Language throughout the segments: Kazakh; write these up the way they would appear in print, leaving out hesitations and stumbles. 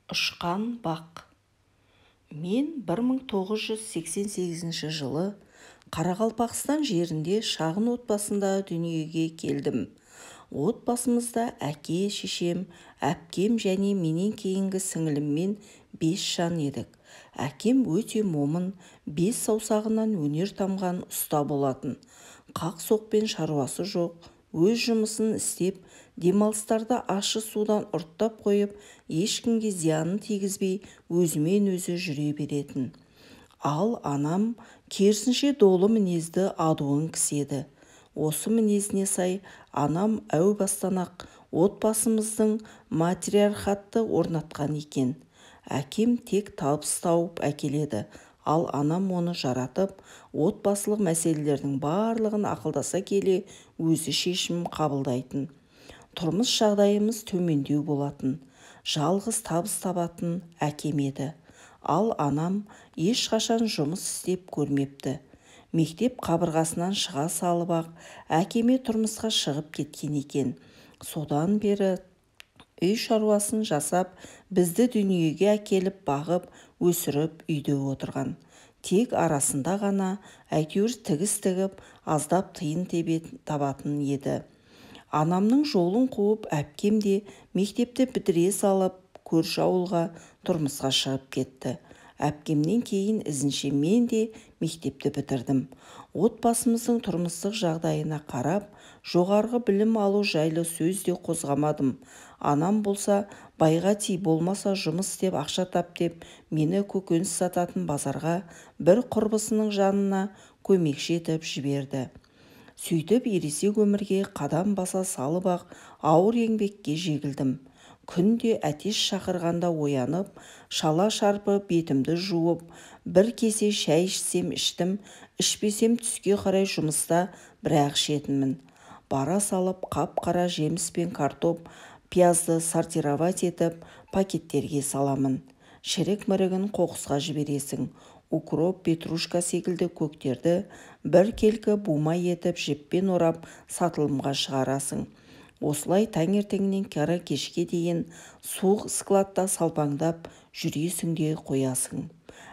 Ұшқан бақ. Мен 1988 жылы Қарақалпақстан жерінде шағын отбасында дүниеге келдім. Отбасымызда әке, шешем, әпкем және менен кейінгі сіңіліммен 5 жан едік. Әкем өте момын, 5 саусағынан өнер тамған ұста болатын. Қақ-соқпен шаруасы жоқ, өз жұмысын істеп, демалыстарда ащы судан ұрттап қойып, ешкімге зиянын тигізбей, өзімен өзі жүре беретін. Ал анам керісінше долы мінезді адуын кісі еді. Осы мінезіне сай анам әу бастан-ақ отбасымыздың матриархатты орнатқан екен. Әкем тек табыс тауып әкеледі, ал анам оны жаратып, отбасылық мәселелердің барлығын ақылдаса келе өзі шешім қабылдайтын. Тұрмыс жағдайымыз төмендеу болатын. Жалғыз табыс табатын әкем еді. Ал анам ешқашан жұмыс істеп көрмепті. Мектеп қабырғасынан шыға салып-ақ әкеме тұрмысқа шығып кеткен екен. Содан бері үй шаруасын жасап, бізді дүниеге әкеліп бағып, өсіріп үйде отырған. Тек арасында ғана әйтеуір тігіс тігіп, аздап тиын табатын еді. Анамның жолын қуып, әпкем де мектепті бітіре салып, көрші ауылға тұрмысқа шығып кетті. Әпкемнен кейін ізінше мен де мектепті бітірдім. Отбасымыздың тұрмыстық жағдайына қарап, жоғарғы білім алу жайлы сөз де қозғамадым. Анам болса, байға ти, болмаса жұмыс істеп ақша тап деп, мені көкөніс сататын базарға бір құрбысының жанына көмекші етіп жіберді. Сөйтіп ересек өмірге қадам баса салып-ақ ауыр еңбекке жегілдім. Күнде әтеш шақырғанда оянып, шала шарпы бетімді жуып, бір кесе шай ішсем іштім, ішпесем түске қарай жұмыста бірақ ішетінмін. Бара салып қап-қара жеміс пен картоп, пиязды сортировать етіп, пакеттерге саламын. Шірік-мірігін қоқысқа жібересің. Укроп, петрушка секілді көктерді бір келкі бума етіп жіппен орап сатылымға шығарасың. Осылай таңертеңнен қара кешке дейін суық складта салпаңдап жүресің де қоясың.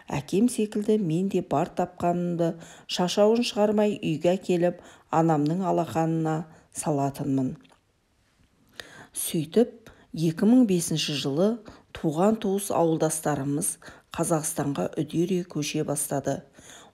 Әкем секілді мен де бар тапқанымды шашауын шығармай үйге әкеліп, анамның алақанына салатынмын. Сөйтіп, 2005 жылы туған туыс ауылдастарымыз Қазақстанға үдере көше бастады.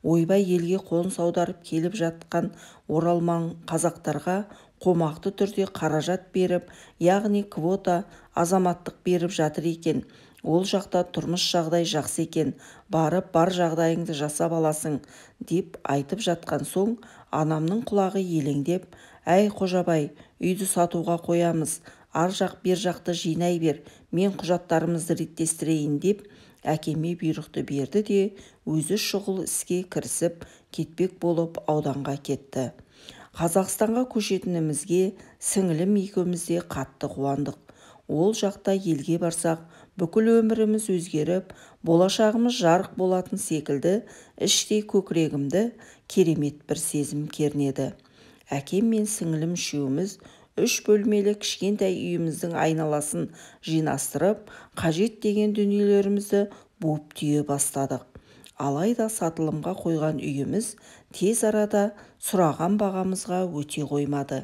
Ойбай елге қоныс аударып келіп жатқан оралман қазақтарға қомақты түрде қаражат беріп, яғни квота, азаматтық беріп жатыр екен. Ол жақта тұрмыс жағдай жақсы екен, барып бар жағдайыңды жасап аласың, деп айтып жатқан соң, анамның құлағы елеңдеп, «Әй, Қожабай, үйді сатуға қоямыз, ар жақ бер жақты жинай бер, мен құжаттарымызды реттестірейін» деп әкеме бұйрықты берді де, өзі шұғыл іске кірісіп, кетпек болып ауданға кетті. Қазақстанға көшетінімізге сіңілім екеуміз де қатты қуандық. Ол жақта елге барсақ, бүкіл өміріміз өзгеріп, болашағымыз жарық болатын секілді іштей көкірегімді керемет бір сезім кернеді. Әкем мен сіңілім үшеуміз 3 бөлмелі кішкентай үйіміздің айналасын жинастырып, қажет деген дүниелерімізді буып түйе бастадық. Алайда сатылымға қойған үйіміз тез арада сұраған бағамызға өте қоймады.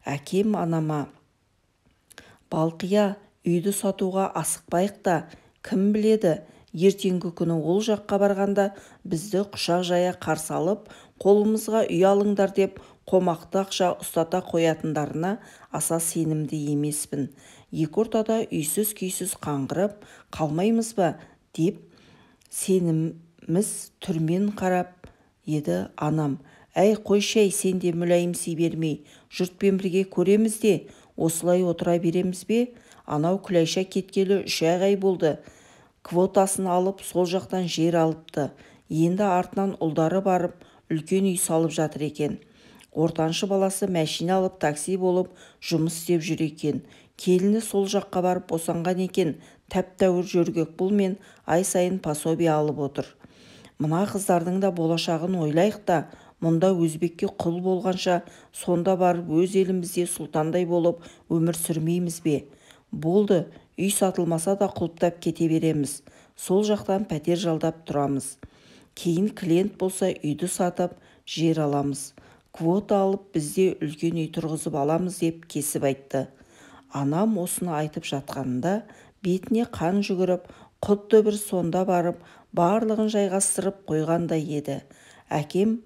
Әкем анама, «Балқия, үйді сатуға асықпайық та, кім біледі, ертеңгі күні ол жаққа барғанда бізді құшақ жая қарсы алып, қолымызға үй алыңдар деп қомақты ақша ұстата қоятындарына аса сенімді емеспін. Екі ортада үйсіз-күйсіз қаңғырып қалмаймыз ба?» деп сеніміз түрмен қарап еді анам. «Әй, қойшы-әй, сен де мүләйімси бермей, жұртпен бірге көреміз де, осылай отыра береміз бе? Анау Күләйша кеткелі 3 ай болды. Квотасын алып, сол жақтан жер алыпты. Енді артынан ұлдары барып, үлкен үй салып жатыр екен. Ортаншы баласы мәшине алып, такси болып жұмыс істеп жүр екен. Келіні сол жаққа барып босанған екен, тәп-тәуір жөргек пұлмен ай сайын пособие алып отыр. Мына қыздардың да болашағын ойлайық та, мұнда өзбекке құл болғанша, сонда барып өз елімізде сұлтандай болып өмір сүрмейміз бе? Болды, Үй сатылмаса да құлыптап кете береміз. Сол жақтан пәтер жалдап тұрамыз. Кейін клиент болса үйді сатып, жер аламыз. Квота алып, бізде үлкен үй тұрғызып аламыз деп кесіп айтты. Анам осыны айтып жатқанында бетіне қан жүгіріп, құдды бір сонда барып, барлығын жайғастырып қойғандай еді. Әкем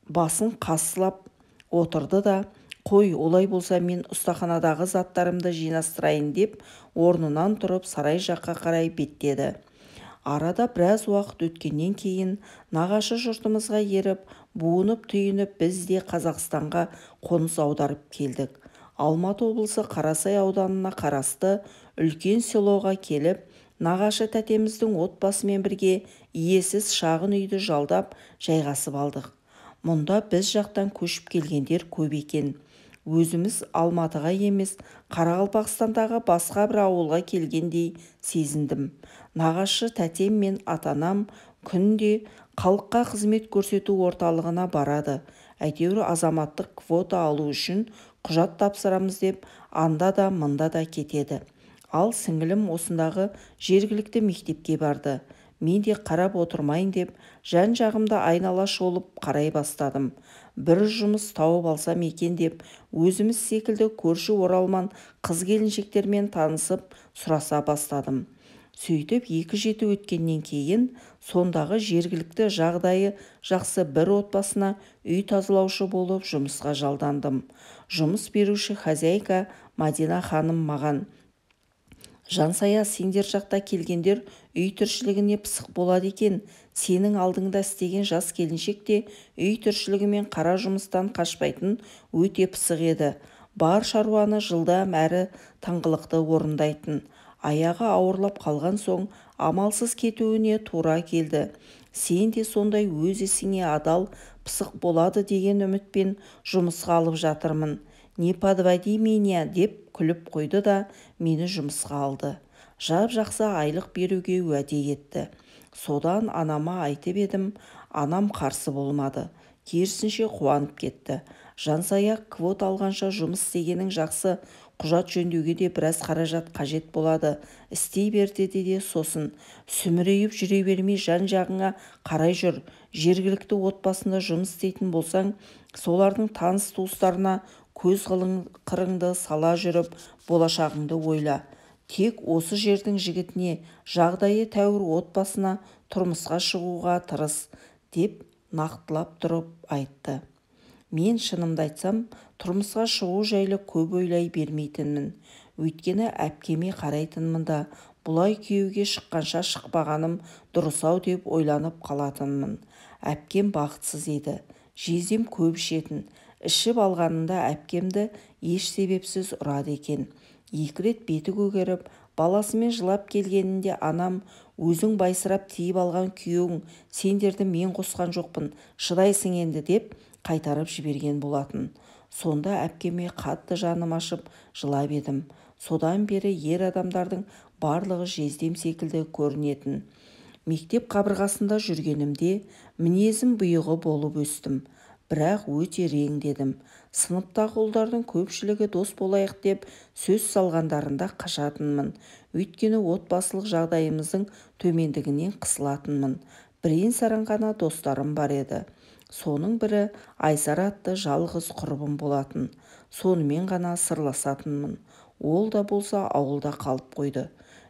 басын қасылап отырды да, қой, олай болса мен ұстаханадағы заттарымды жинастырайын деп орнынан тұрып сарай жаққа қарай беттеді. Арада біраз уақыт өткеннен кейін нағашы жұртымызға еріп, буынып-түйініп біз де Қазақстанға қоныс аударып келдік. Алматы облысы Қарасай ауданына қарасты үлкен селоға келіп, нағашы тәтеміздің отбасымен бірге иесіз шағын үйді жалдап жайғасып алдық. Мұнда біз жақтан көшіп келгендер көп екен. Өзіміз Алматыға емес, Қарақалпақстандағы басқа бір ауылға келгендей сезіндім. Нағашы тәтем мен ата-анам күнде халыққа қызмет көрсету орталығына барады. Әйтеуір азаматтық квота алу үшін құжат тапсырамыз деп анда да мында да кетеді. Ал сіңілім осындағы жергілікті мектепке барды. Мен де қарап отырмайын деп жан-жағымды айнала шолып қарай бастадым. Бір жұмыс тауып алсам екен деп өзіміз секілді көрші оралман қыз-келіншектермен танысып сұраса бастадым. Сөйтіп 2 жеті өткеннен кейін сондағы жергілікті жағдайы жақсы бір отбасына үй тазалаушы болып жұмысқа жалдандым. Жұмыс беруші хозяйка Мадина ханым маған: «Жансая, сендер жақта келгендер үй тіршілігіне пысық болады екен. Сенің алдыңда істеген жас келіншек те үй тіршілігімен қара жұмыстан қашпайтын өте пысық еді. Бар шаруаны жылдам әрі тыңғылықты орындайтын. Аяғы ауырлап қалған соң амалсыз кетуіне тура келді. Сен де сондай өз ісіңе адал, пысық болады деген үмітпен жұмысқа алып жатырмын. Не подводи меня» деп күліп қойды да мені жұмысқа алды. Жап-жақсы айлық беруге уәде етті. Содан анама айтып едім, анам қарсы болмады. Керісінше қуанып кетті. Жансая, квота алғанша жұмыс істегенің жақсы, құжат жөндеуге де біраз қаражат қажет болады. Істей бер деді де сосын сүмірейіп жүре бермей жан-жағыңа қарай жүр. Жергілікті отбасында жұмыс істейтін болсаң, солардың таныс-туыстарына көз қырыңды сала жүріп, болашағыңды ойла. Тек осы жердің жігітіне, жағдайы тәуір отбасына тұрмысқа шығуға тырыс, деп нақтылап тұрып айтты. Мен шынымды айтсам, тұрмысқа шығу жайлы көп ойлай бермейтінмін. Өйткені әпкеме қарайтынмын да, бұлай күйеуге шыққанша шықпағаным дұрыс-ау деп ойланып қалатынмын. Әпкем бақытсыз еді. Жездем көп ішетін. Ішіп алғанында әпкемді еш себепсіз ұрады екен. 2 рет беті көгеріп, баласымен жылап келгенінде анам: «Өзің байсырап тиіп алған күйеуің, сендерді мен қосқан жоқпын, шыдайсың енді» деп қайтарып жіберген болатын. Сонда әпкеме қатты жаным ашып жылап едім. Содан бері ер адамдардың барлығы жездем секілді көрінетін. Мектеп қабырғасында жүргенімде мінезім бұйығы болып өстім. Бірақ өте реңдедім. Сыныптағы ұлдардың көпшілігі дос болайық деп сөз салғандарында қашатынмын. Өйткені отбасылық жағдайымыздың төмендігінен қысылатынмын. Бірен-саран ғана достарым бар еді. Соның бірі Айсар атты жалғыз құрбым болатын. Сонымен ғана сырласатынмын. Ол да болса ауылда қалып қойды.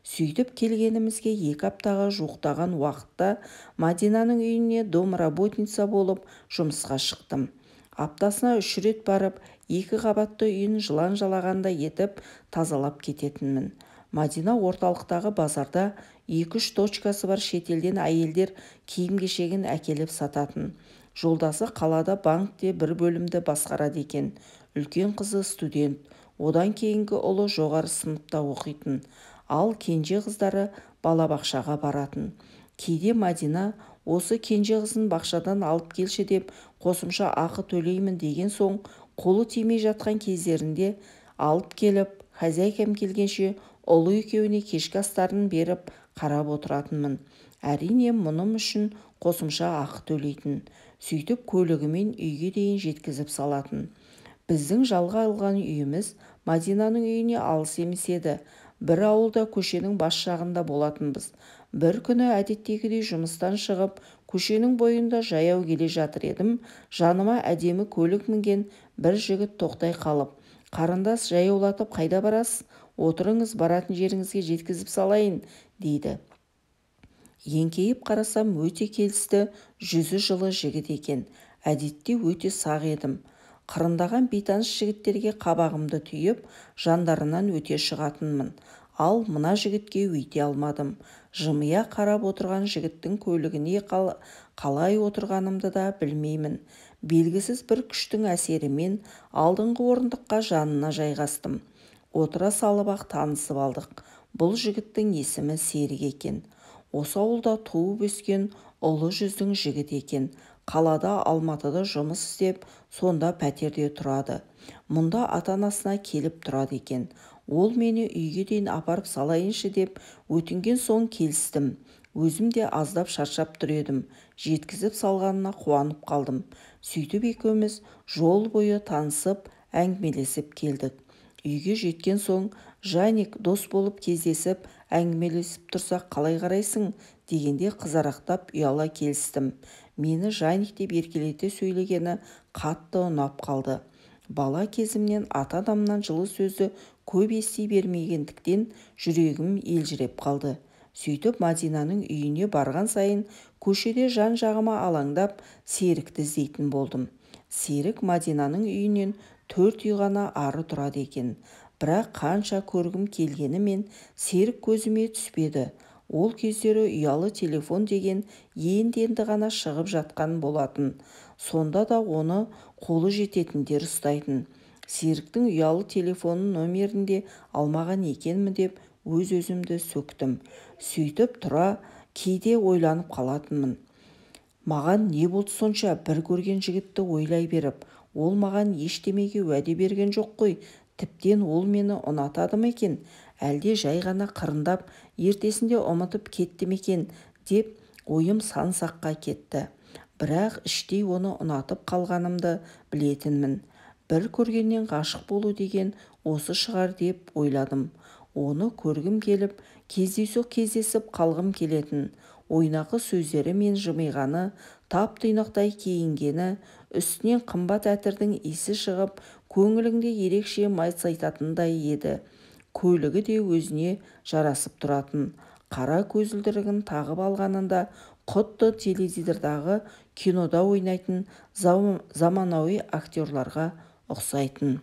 Сөйтіп келгенімізге 2 аптаға жуықтаған уақытта Мадинаның үйіне домработница болып жұмысқа шықтым. Аптасына 3 рет барып, 2 қабатты үйін жылан жалағандай етіп тазалап кететінмін. Мадина орталықтағы базарда 2-3 точкасы бар шетелден әйелдер киім-кешегін әкеліп сататын. Жолдасы қалада банкте бір бөлімді басқарады екен. Үлкен қызы студент, одан кейінгі ұлы жоғары сыныпта оқитын. Ал кенже қыздары балабақшаға баратын. Кейде Мадина осы кенже қызын бақшадан алып келші деп қосымша ақы төлеймін деген соң, қолы тимей жатқан кездерінде алып келіп, хозяйкам келгенше ұлы екеуіне кешкі астарын беріп қарап отыратынмын. Әрине, мұным үшін қосымша ақы төлейтін. Сөйтіп көлігімен үйге дейін жеткізіп салатын. Біздің жалға алған үйіміз Мадинаның үйіне алыс емес еді. Бір ауылда көшенің бас жағында болатынбыз. Бір күні әдеттегідей жұмыстан шығып, көшенің бойында жаяу келе жатыр едім, жаныма әдемі көлік мінген бір жігіт тоқтай қалып, «Қарындас, жаяулатып қайда барасыз? Отырыңыз, баратын жеріңізге жеткізіп салайын», дейді. Еңкейіп қарасам, өте келісті, жүзі жылы жігіт екен. Әдетте өте сақ едім. Қырындаған бейтаныс жігіттерге қабағымды түйіп, жандарынан өте шығатынмын. Ал мына жігітке өйте алмадым. Жымия қарап отырған жігіттің көлігіне қалай отырғанымды да білмеймін. Белгісіз бір күштің әсерімен алдыңғы орындыққа жанына жайғастым. Отыра салып-ақ танысып алдық. Бұл жігіттің есімі Серік екен. Осы ауылда туып өскен ұлы жүздің жігіті екен. Қалада, Алматыда жұмыс істеп, сонда пәтерде тұрады. Мұнда ата-анасына келіп тұрады екен. Ол мені үйге дейін апарып салайыншы деп өтінген соң келістім. Өзім де аздап шаршап тұр едім. Жеткізіп салғанына қуанып қалдым. Сөйтіп екеуміз жол бойы танысып, әңгімелесіп келдік. Үйге жеткен соң, «Жаник, дос болып кездесіп, әңгімелесіп тұрсақ қалай қарайсың?» дегенде қызарақтап ұяла келістім. Мені Жаник деп еркелете сөйлегені қатты ұнап қалды. Бала кезімнен ата-анамнан жылы сөзді көп ести бермегендіктен жүрегім елжіреп қалды. Сөйтіп Мадинаның үйіне барған сайын көшеде жан-жағыма алаңдап, Серікті іздейтін болдым. Серік Мадинаның үйінен 4 үй ғана ары тұрады екен. Бірақ қанша көргім келгенімен Серік көзіме түспеді. Ол кездері ұялы телефон деген енді-енді ғана шығып жатқан болатын. Сонда да оны қолы жететіндер ұстайтын. Серіктің ұялы телефонының номерін де алмаған екенмін деп өз-өзімді сөктім. Сөйтіп тұра кейде ойланып қалатынмын. Маған не болды сонша бір көрген жігітті ойлай беріп, ол маған ештемеге уәде берген жоқ қой, тіптен ол мені ұнатады ма екен, әлде жай ғана қырындап, ертесінде ұмытып кетті ме екен деп ойым сан саққа кетті. Бірақ іштей оны ұнатып қалғанымды білетінмін. Бір көргеннен ғашық болу деген осы шығар деп ойладым. Оны көргім келіп, кездейсоқ кездесіп қалғым келетін. Ойнақы сөздері мен жымиғаны, тап-тұйнақтай киінгені, үстінен қымбат әтірдің иісі шығып, көңіліңде ерекше майсайтатындай еді. Көлігі де өзіне жарасып тұратын. Қара көзілдірігін тағып алғанында құдды теледидардағы кинода ойнайтын заманауи актерларға ұқсайтын.